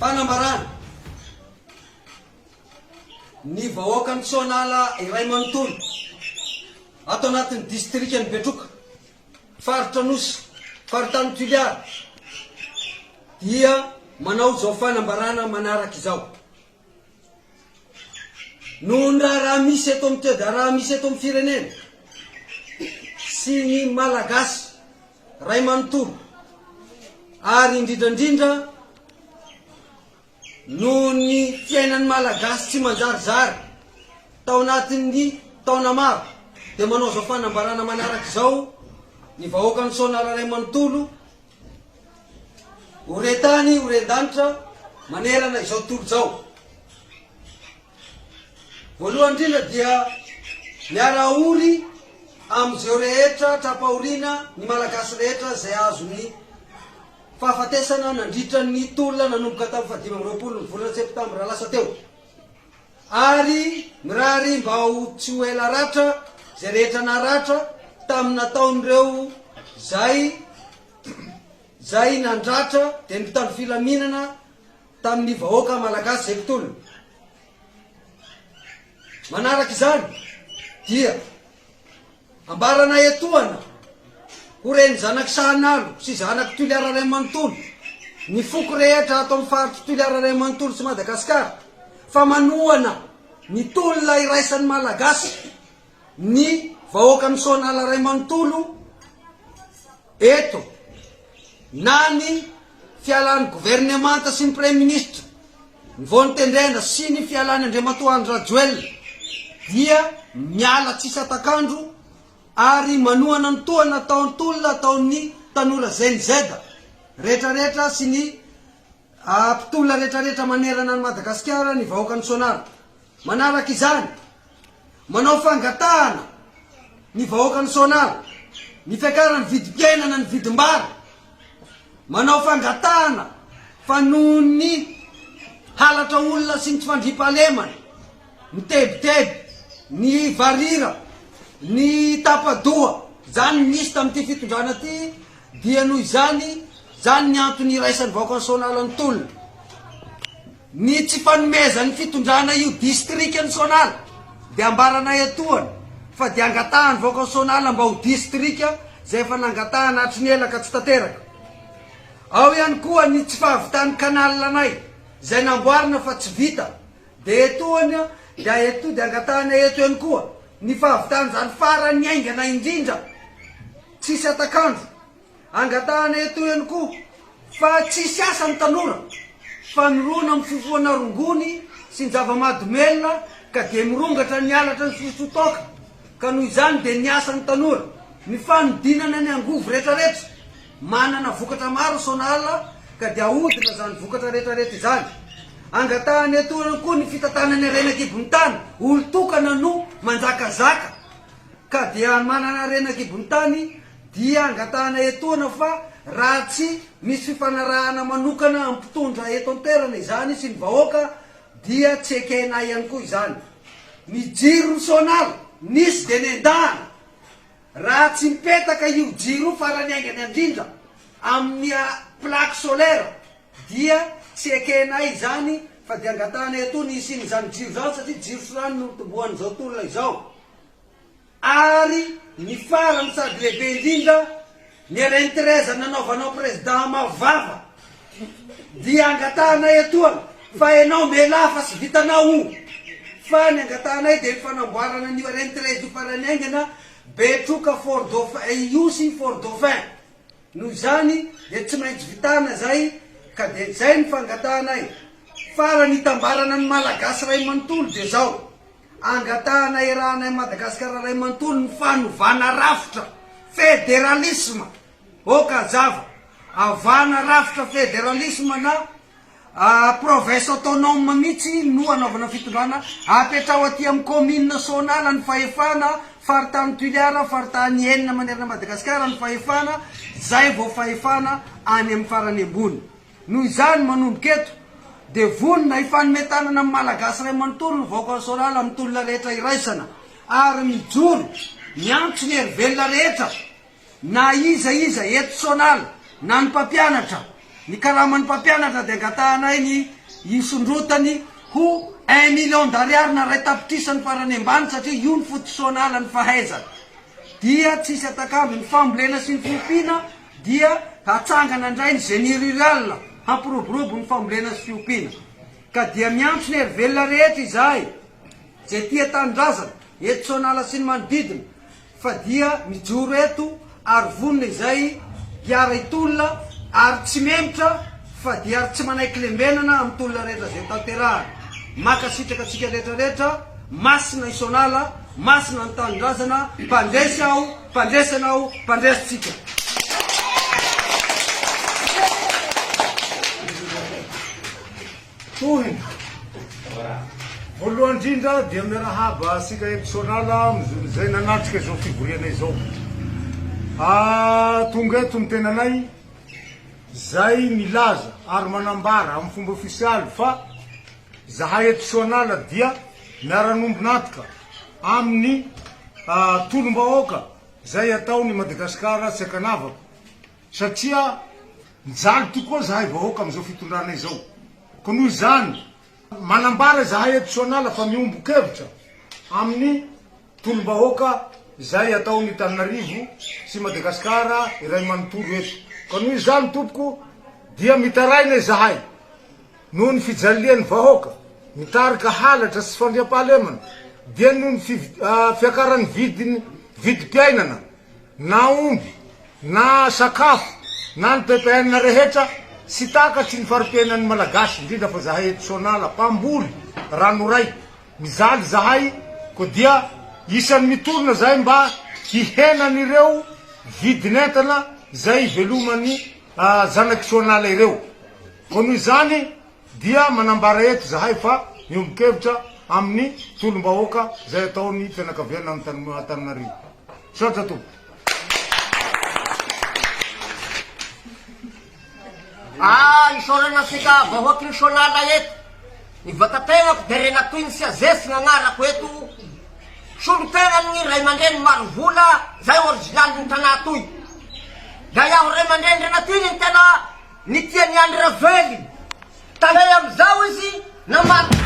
Fanambarana, Ny vahoakan'i Soanala iray manontolo ato anatin'ny distrikan'i Betroka, faritra Anosy, faritany Toliara dia manao izao fanambarana manaraka izao. Noho ny raharaha misy eto amin'ny toe-draharaha misy eto amin'ny firenena sy ny Malagasy ray manontolo ary indrindra indrindra noho ny fiainan'ny Malagasy tsy manjarizary tao anatin'ny taona maro dia manao izao fanambarana manaraka izao ny vahoakan'i Soanala ray manontolo Ho re tany, ho ren-danitra manerana izao tontolo izao. Voalohany indrindra dia miara-ory amin'izeo rehetra tra-pahoriana ny Malagasy rehetra izay azon'ny fahafatesana nandritra ny tolona nanomboka tamin'ny faha-25 ny volana septambra lasa teo. Ary mirary mba ho tsy ho ela ratra izay rehetra naratra tamin'ny nataon'ireo izay izay nandratra dia ny mpitandro filaminana tamin'ny vahoaka malagasy izay mpitolona. Manaraka izany dia Ambaranay etoana ho ren'ny zanak'i Sahanalo sy zanak'i Toliara iray manontolo, ny foko rehetra ato amin'ny faritr'i Toliara iray manontolo sy Madagasikara fa manohana ny tolona iraisan'ny Malagasy ny vahoakan'i Soanala iray manontolo eto na ny fialan'ny governemanta sy ny praiminisitra Ny vao notendrena sy ny fialan'i Andriamatoa Andry Rajoelina dia miala tsisy hatak'andro ary manohana ny tohana ataon-tolona ataon'ny tanora Gen Z rehetrarehetra sy ny mpitolona rehetrarehetra manerana an'i Madagasikara ny vahoakan'i Soanala. Manaraka izany, manao fangatahana ny vahoakan'i Soanala ny fiakaran'ny vidim-piainana ny vidim-bary. Manao fangatahana fa noho ny halatra olona sy ny tsy fandriampahalemana, ny tebiteby, ny varira, ny tapa-doha, izany no nisy tamin'ity fitondrana ity dia noho izany, izany ny antony iraisan'ny vahoakan'i Soanala ny tolona. Ny tsy fanomezan'ny fitondrana io distrikan'i Soanala dia ambaranay etoana fa dia angatahan'ny vahoakan'i Soanala mba ho distrika izay efa nangatahana hatry ny ela ka tsy tanteraka. Ao ihany koa ny tsy fahavitan'ny canal anay izay namboarina fa tsy vita dia etoana dia eto dia angatahanay eto ihany koa ny fahavitan'izany farany haingana indrindra tsisy hatak'andro. Angatahana eto ihany koa fa tsisy asa ny tanora fa mirona amin'ny fifohana rongony sy ny zava-mahadomelina ka dia mirongatra ny halatra ny fisotroan-toaka ka noho izany dia ny asan'ny tanora ny fanodinana ny angovo retraretra manana vokatra maro Sonala ka dia ahodina izany vokatra retraretra izany. Angatahana eto ihany koa ny fitantanana harena an-kibon'ny tany, olon-tokana no manjakazaka ka dia manana harena an-kibon'ny tany Dia angatahana etoana fa raha tsy misy fifanarahana manokana amin'ny mpitondra eto an-toerana izany sy ny vahoaka dia tsy ekenay ihany koa izany. Ny jiro Sonala nisy dia nendahana. Raha tsy mipetaka io jiro io farany haingana indrindra amin'ny plaque solaire dia tsy ekenay izany fa dia angatahana etoana hisian'izany jiro izany satria jiro sy rano no nitomboan'izao tolona izao. Ary ny farany sady lehibe indrindra, ny RN 13 nanaovanao président mavo vava dia angatahanay etoana fa enao mialà fa tsy vitanao o! Fa ny angatahanay dia ny fanamboarana an'io RN 13 io farany haingana, Betroka Fort Dauphin, Ihosy Fort Dauphin. Noho izany dia tsy maintsy vitana izay ka dia izay ny fangatahanay. Farany hitambarana ny Malagasy iray manontolo dia izao. Angatahana iarahanay Madagasikara iray manontolo ny fanovana rafitra federalisma. Ok hazava. Avana rafitra federalisma na province autonome mihitsy no anaovana fitondrana. Apetraho aty amin'ny commune Soanala ny fahefana, faritany Toliara, faritany enina manerana Madagasikara ny fahefana, zay vao fahefana any amin'ny farany ambony. Noho izany, manomboka eto, dia vonona hifanome tanana amin'ny Malagasy iray manontolo ny vahoakan'i Soalala amin'ny tolona rehetra iraisana ary mijoro miantso ny hery velona rehetra na iza iza eto Soanala na ny mpampianatra. Ny karaman'ny mpampianatra dia angatahanay ny hisondrotany ho un million d'ariary na iray tapitrisa ny farany ambany satria io ny fotosoanala ny fahaizana. Dia tsisy atakamby ny fambolena sy ny fiompiana dia hatsangana indray ny génie rural hampiroborobo ny fambolena sy fiompiana. Ka dia miantso ny herivelona rehetra izahay izay tia tanindrazana eto Soanala sy ny manodidina fa dia mijoro eto ary vonona izay hiara hitolona ary tsy memotra fa dia ary tsy manaiky lembenana amin'ny tolona rehetra izay tanterahana. Mankasitraka antsika rehetra rehetra, masina i Soanala, masina ny tanindrazana, mpandresy aho, mpandresy anao, mpandresy tsika. Tohiny. Voalohany indrindra dia miarahaba antsika eto Soanala izay nanatrika izao fivoriana izao. Tonga eto ny tenanay izay milaza ary manambara amin'ny fomba ofisialy fa zahay eto Soanala dia miara-miombon'antoka amin'ny tolom-bahoaka izay ataon'i Madagasikara tsy ankanavaka satria Mijaly tokoa zahay vahoaka amin'izao fitondrana izao. Koa noho izany, manambara izahay eto Soanala fa miombon-kevitra amin'ny tolom-bahoaka izay ataon'i Tananarivo sy Madagasikara iray manontolo eto. Koa noho izany tompoko dia mitaraina izahay noho ny fijalian'ny vahoaka mitarika halatra sy fandriampahalemana dia noho ny fiakaran'ny vidiny vidim-piainana na omby na sakafo na ny ppn rehetra tsy takatry ny fari-piainan'ny Malagasy indrindra fa zahay eto Soanala mpamboly ranoray mijaly zahay koa dia isan'ny mitolona zahay mba hihenan'ireo vidin'entana izay iveloman'ny zanak'i Soanala ireo koa noho izany Dia manambara eto izahay fa miombon-kevitra amin'ny tolom-bahoaka izay ataon'ny fianakaviana Antananarivo. Misaotra tompoko. Ah, isaorana antsika vahoaky ny Soanala eto. Ny vatategnako dia Renatoiny sy Azesy gn'agnarako eto. Solontegnan'ny ray aman-dreny Marovola zay originalin'ny tanà toy. Dra iaho ray aman-dreny Renatoiny ny tena Nitia an'i Andry Rajoelina. Tarehy amin'izao izy namaky.